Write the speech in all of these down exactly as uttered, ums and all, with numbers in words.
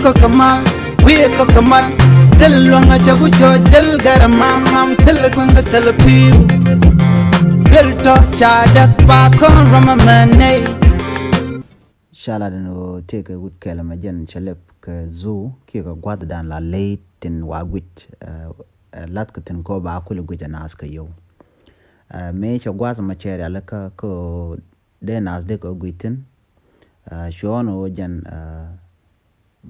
Kɔk kɛ mal, wi̱i̱ kɔk kɛ mal. Thil luäŋ a cɛ ku cɔ jäl gɛr mam mam, thil kueŋ kɛ thil pi̱i̱u. Duel tɔ ca däk ba kɔn rɔm a mɛ nɛy. Ca lat ɛn ɣöö tëëkɛ wut kɛl ɛmɛ jɛn cɛ lɛp kɛ dhuk kiɛ kɛ gua̱thdan la ley tin wa guic, ɛ, ɛ, la̱th kɛ tin kɔ ba kulɛ guic ɛ naath kɛ yio̱w. Ɛ, mëë cɛ gua̱th ɛmɔ cɛ rialikä kä ɣöö dee naath dee kɛ guic thi̱n. Ɛ, cuɔ̱ɔ̱n ɣöö jɛn, ɛ,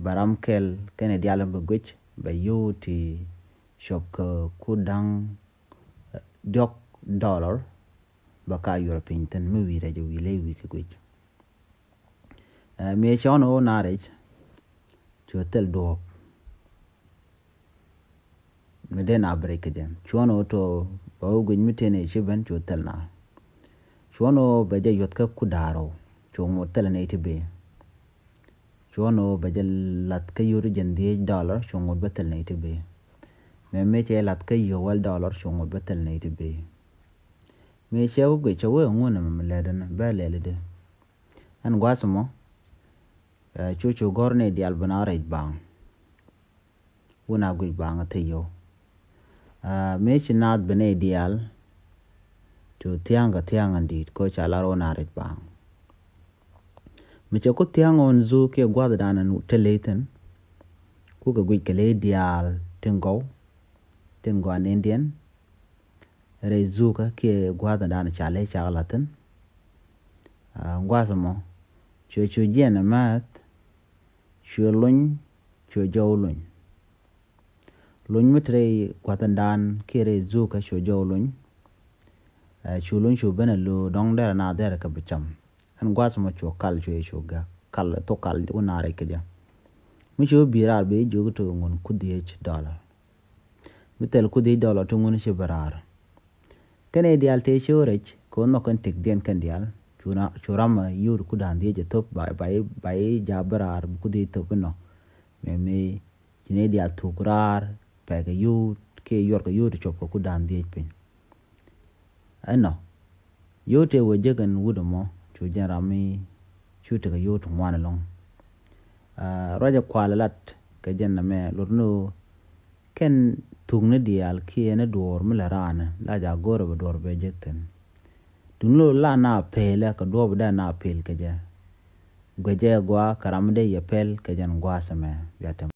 bɛ ram kɛl kɛnɛ diaal in bɛ guic bɛ yio̱w ti cuɔp kɛ ku da̱ŋ, ɛ, diɔ̱k dollar bɛ ka yuɔr piny thi̱n mi wi̱i̱ rɛc wi̱i̱ ley wi̱i̱ kɛ guic. Ɛ, mëë cuɔ̱ɔ̱n ɣöö na rɛc cu thil duɔ̱ɔ̱p. Mi dee na bi rɛc kɛ jɛ. Cuɔ̱n ɣöö tɔ bɛ wä guic mi tëë nɛy ci ben cu thil na. Cuɔ̱n ɣöö bɛ jɛ yuɔth kä ku da̱a̱r ɣöö cu ŋot thil nɛy ti bee. Cuɔ̱n ɣöö bɛ jɛ la̱th kä yio̱w ti jiɛn dhieec dollar cu ŋot bä thil nɛy ti bee. Mëë mëë cɛ la̱th kä yio̱w wäl dollar cu ŋot bä thil nɛy ti bee. Mëë cɛ wä guic cɛ wee ŋun ɛmɛ mi lɛt ɛn bɛ lɛl i̱di. Ɛn gua̱a̱th ɛmɔ, ɛ, cu cu gɔ̱r nɛy diaal ben a rɛc baaŋ. Wun a guic baaŋ a thiec yio̱w. Ɛ, mëë ci naath ben nɛy diaal cu thia̱a̱ŋ kɛ thia̱a̱ŋ in di̱i̱t kɛ ɣöö ca lar wun a rɛc baaŋ. Mi cɛ ku thia̱a̱ŋ ɣöö dhuk kiɛ gua̱thdan in te ley thi̱n. Ku kɛ guic kɛ ley diaal tin gɔw, tin gɔaa nɛndiɛn. Rɛy dhukä kiɛ gua̱thdan ca ley cak la̱thi̱n. Ɛ, gua̱th ɛmɔ cuɛ cu jiɛn ɛmääth. Cuɛ luny, cuɛ jɔw luny. Luny mi te rɛy gua̱thdan kiɛ rɛy dhukä cuɛ jɔw luny. Ɛ, cu luny cu ben a lo̱o̱ dɔ̱ŋ derɛ na derɛ kɛ bi cam. Ɛn gua̱th ɛmɔ cuɛ kal cuɛ cu gak kal thok kal wun a rɛc kɛ jɛ. Mi cu bi raar bi jiök ti ŋun ku dhieec dollar. Mi thil ku dhieec dollar ti ŋun ci bi raar. Kɛn i̱ diaal tëë ci wä rɛc kɛ wä nhɔk kɛn tëkdiɛn kɛn diaal. Cu na, cu ram a yio̱w ti ku da̱a̱n dhieec a thop ba, ba, ba i̱ ja̱ bi raar bi ku dhieec thop inɔ. Mëë mëë ci nɛy diaal thuk raar pɛkɛ yio̱w kiɛ yuɔrkɛ yio̱w ti cuɔp kɛ ku da̱a̱n dhieec piny. Ɛnɔ yio̱w tëë wä jek ɛn wut ɛmɔ cu jɛn ram mi cu tekɛ yio̱w ti ŋuan ɛlɔ̱ŋ. Ɛ, ruacɛ kual lat kɛ jɛn ɛmɛ lot ni ɣöö kɛn thukni diaal kiɛ ni duɔ̱ɔ̱r mi lät raan la ja̱ go̱o̱rɛ bɛ duɔ̱ɔ̱r bɛ jek thi̱n. Duŋni ɣöö la na pelɛ kɛ duɔ̱ɔ̱p dee na pel kɛ jɛ. Guecɛ gua̱a̱ kɛ ram mi dee yɛ pɛl kɛ jɛn gua̱a̱ cɛ mɛ bia tɛm.